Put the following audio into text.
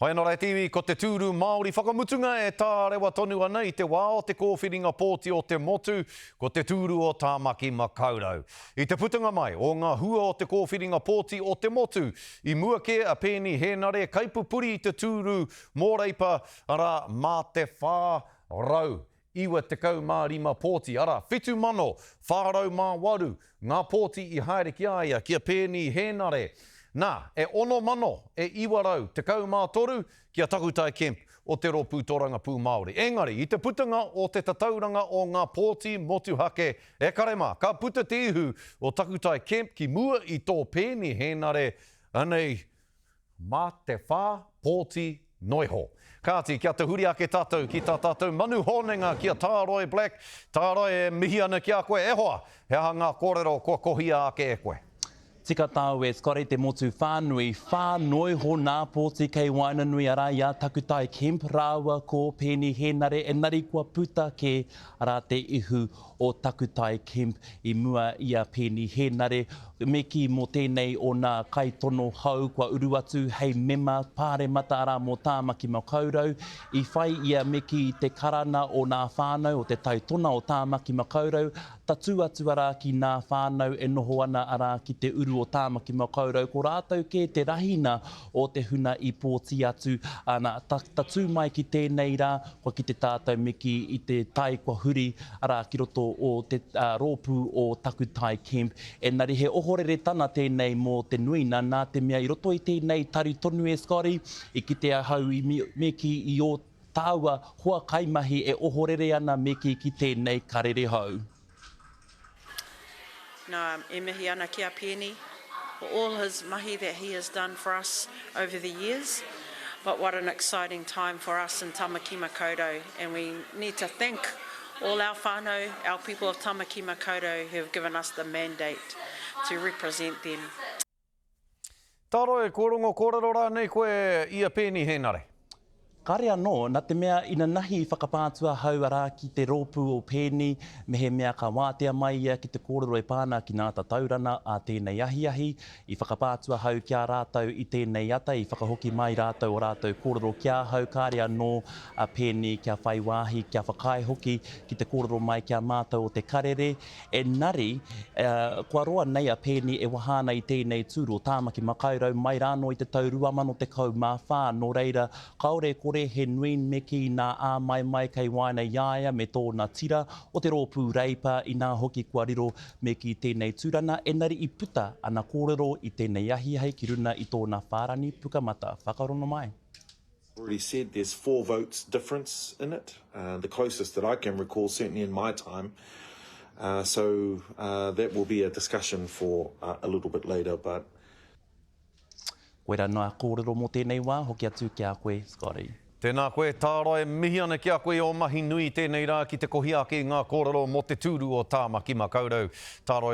Hoi anō rā e te iwi, ko te tūru Māori whakamutunga e tārewa tonu ana i te wā o te kōwhiringa pōti o te motu, ko te tūru o Tāmaki Makaurau. I te putanga mai o ngā hua o te kōwhiringa pōti o te motu, i mua kē a Peeni Hēnare kaipupuri i te tūru mō Reipa, arā, mā te 495 pōti, arā, 7,408 ngā pōti i haere ki a ia, ki a Peeni Hēnare. Nā, e 6,913 ki a Takutai Kemp o te Rōpū Torangapū Māori. Engari, i te putanga o te tatauranga o ngā pōti motuhake, e kare mā, ka puta te ihu o Takutai Kemp ki mua i tō Peeni Hēnare, anei, Mā te whā pōti noiho. Kāti, kia tahuri ake tātou ki tā tātou manu hōnenga ki a Tāroi Black. Tāroi, e mihi ana ki a koe. E hoa, he aha ngā kōrero kua kohia ake e koe? Tika tāu e Scotty te motu whānui, whā noiho nā pōti kei waenganui arā i a Takutai Kemp rāua ko Peeni Hēnare engari kua puta kē arā te ihu o Takutai Kemp i mua i a Peeni Hēnare Me kī mō tēnei o nā kaitono hou kua uru atu hei mema pāremata arā mō Tāmaki Makaurau, i whai ia me kī i te karana o nā whānau o te tai tona o Tāmaki Makaurau, tatū atu arā ki nā whānau e noho ana arā ki te uru o Tāmaki Makaurau, ko rātou kē te rahina o te huna i pōti atu, ana, tatū mai ki tēnei rā, kua kite tātou me kī i te tai kua huri, arā, ki roto o te rōpū o Takutai Kemp. Engari he ohorere tana tēnei mō te nuina, nā te mea i roto i tēnei tari tonu e Scotty, i kite ahau i me kī i ō tāua hoa kaimahi e ohorere ana me kī ki tēnei karere hou. Nā, e mihi ana ki a Peeni for all his mahi that he has done for us over the years, but what an exciting time for us in Tamaki Makaurau and we need to thank all our whānau, our people of Tamaki Makaurau who have given us the mandate to represent them. Taro, kua rongo kōrero rānei koe i a Peeni Hēnare? Kāre anō, nā te mea inanahi i whakapā atu ahau arā ki te rōpū o Peeni, mehemea ka wātea mai ia ki te kōrero e pā ana ki nā tataurana ā tēnei ahiahi, i whakapā atu ahau ki a rātou i tēnei ata, i whakahoki mai rātou o rātou kōrero ki ahau, kāre anō a Peeni kia whai wāhi, kia whakaae hoki ki te kōrero mai ki a mātou o te karere, Engari, kua roa nei a Peeni e waha ana i tēnei tūru o Tāmaki Makaurau mai rānō i te tau 2014, nō reira, kāore e kore he nui me kī nā āmaimai kei waena i a ia me tōna tira o te rōpū Reipa, inā hoki kua riro me kī tēnei tūrana, engari i puta ana kōrero i tēnei ahiahi ki runa i tōna whārani pukamata. Whakarono mai. Already said there's four votes difference in it, uh, the closest that I can recall, certainly in my time. Uh, so uh, that will be a discussion for uh, a little bit later, but Koira noa kōrero mō tēnei wā, hoki atu ki a koe, Scotty. Tēnā koe, Tāra, e mihi ana ki a koe i ō mahi nui i tēnei rā ki te kohi ake i ngā kōrero mō te tūru o Tāmaki Makaurau. Tāra.